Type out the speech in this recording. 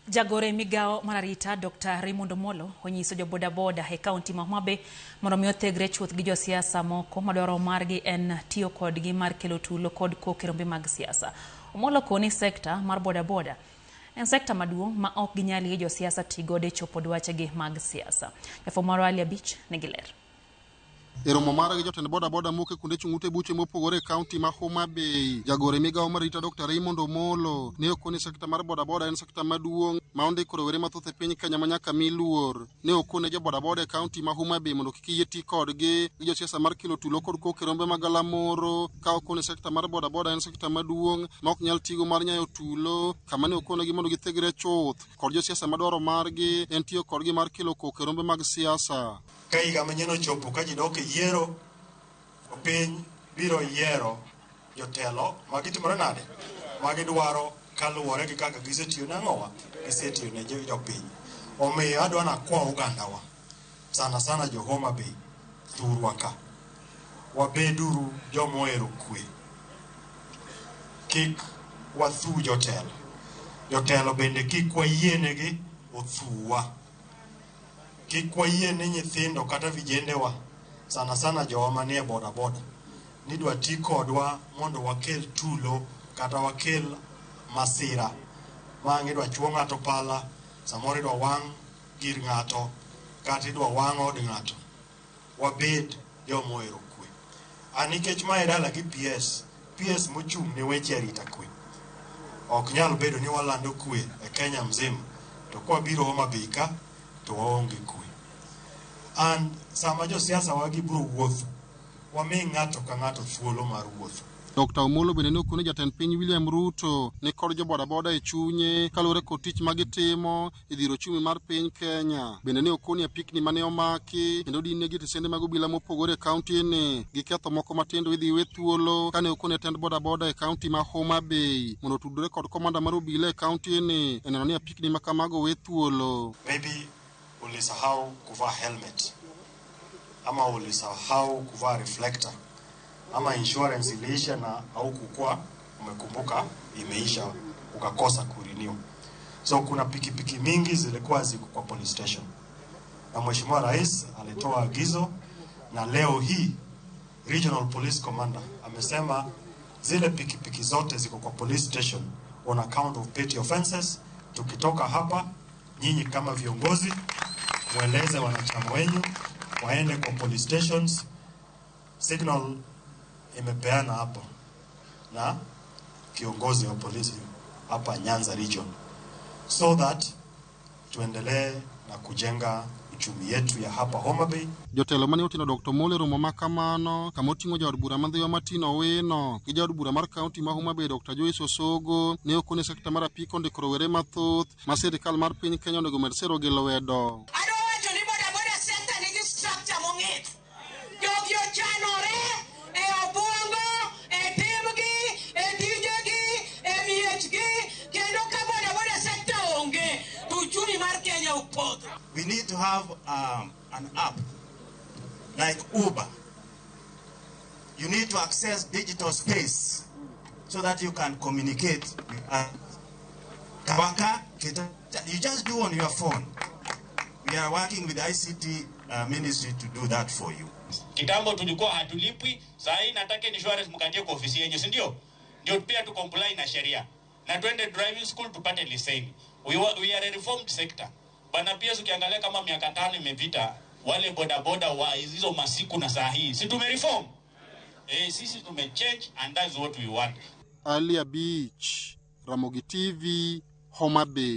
Jagoro e migawo mar arita Dr. Raymond Omolo onyiso jo bodaboda e kaunti ma Homa Bay mondo mi othegre chuth gi josiasa moko madwaro margi en tiyo kodgi mar kelo tulo kod koko e rombe mag siasa. Omolo koni sekta mar bodaboda en sekta maduong' ma ok ginyal yie josiasa ti godo e chopo dwachegi mag siasa. Jafwambo marwa Ali Abich nigi ler. E romo mare gi jotend bodaboda mowuok e kuonde chung' ute buche mopogore e kaunti ma Homa Bay, jagoro e migawo mar arita Dr. Raymond Omolo ne okone sekta mar bodaboda en sekta maduong' ma ondiko rowere mathoth e piny Kenya ma nyaka mi luor. Ne okone jo bodaboda e kaunti ma Homa Bay mondo kik yie ti kodgi gi josiasa mar kelo tulo kod koko e rombe mag galamoro, ka okone sekta mar bodaboda en sekta maduong' ma ok nyal tigo mar nyayo tulo, kama ne okonegi mondo githegre chuth kod josiasa madwaro margi en tiyo kodgi mar kelo koko e rombe mag siasa. Ka higa manyien ochopo ka ji dok e yiero, to piny biro yiero jotelo ma gitimore nade? Ma gidwaro kaluwore gi kaka gisetiyo ne ang'owa? Gisetiyo ne jopiny. Omiyo adwa nakwa ogandawa, sana sana jo Homa Bay, thurwa ka. Wabeduru joma ohero kwe. Kik wathu jotelo. Jotelo bende kik wayienegi othuwa. Kik wayie ni nyithindo kata vijendewa, sana sana jowa manie boda boda, ni dwa ti kodwa mondo wakel tulo kata wakel masira. Ma ang' idwa chuo ng'ato pala, samoro idwa wang' gir ng'ato, kata idwa wang' od ng'ato. Wabed joma ohero kwe. A nikech mae dala gi PS, PS mochung' ne weche arita kwe. Ok nyal bedo ni walando kwe e Kenya mzima, to kwabiro Homa Bay ka, to waonge kwe. And sama josiasa wagi biro wuotho, wami ng'ato ka ng'ato thuolo mar wuotho. Dr. Omolo bende ne okone jatend piny William Ruto ni kod jo bodaboda e chunye kaluwore kod tich ma gitimo e dhiro ochumi mar piny Kenya. Bende ne okoni apikni mane omaki kendo din negi tesende mag obila mopogore e kaunti ni gi ketho moko matindo idhi we thuolo kane okone tend bodaboda e kaunti ma Homa Bay mondo otudre kod komanda mar obila e kaunti ni e neno ni apikni ma kamago we thuolo. Maybe ulisahau kuvaa helmet ama ulisahau kuvaa reflector ama insurance iliisha na haukukuwa umekumbuka imeisha ukakosa kurenew. So kuna pikipiki mingi zilikuwa ziko kwa police station, na Mheshimiwa Rais alitoa agizo, na leo hii Regional Police Commander amesema zile pikipiki zote ziko kwa police station on account of petty offenses. Tukitoka hapa, nyinyi kama viongozi mweleze wanachama wenyu waende kwa police stations. Signal imepeana hapo na kiongozi wa polisi hapa Nyanza region, so that tuendelee na kujenga uchumi yetu ya hapa Homa Bay. Jotelo mane oting'o Dr. Omolo e romo ma kamano kama oting'o jaod bura ma Ndhiwa Martin Owino gi jaod bura mar kaunti ma Homa Bay Dr. Joyce Osogo ne okone sekta mar apiko ondiko rowere mathoth ma sirikal mar piny Kenya onego med siro gi lwedo. Adwa wacho ni bodaboda sector nigi structure mong'ith. Jogi ochanore e obwongo, e timgi, e tijegi, e miechgi, kendo ka bodaboda sector onge, to uchumi mar Kenya opodho. We need to have an app like Uber. You need to access digital space so that you can communicate with others. Kawaka, you just do on your phone. We are working with ICT ministry to do that for you. Kitambo tulikuwa hatulipwi, saa hii nataka insurance mkatie kwa ofisi yenyu, si ndio? Ndio pia tu comply na sheria. Na twende driving school tupate leseni. We are a reformed sector. Bana pia ukiangalia kama miaka 5 imepita, wale bodaboda wa hizo masiku na saa hii, si tumereform? Sisi tumechange and that's what we want. Alia Beach, Ramogi TV, Homa Bay.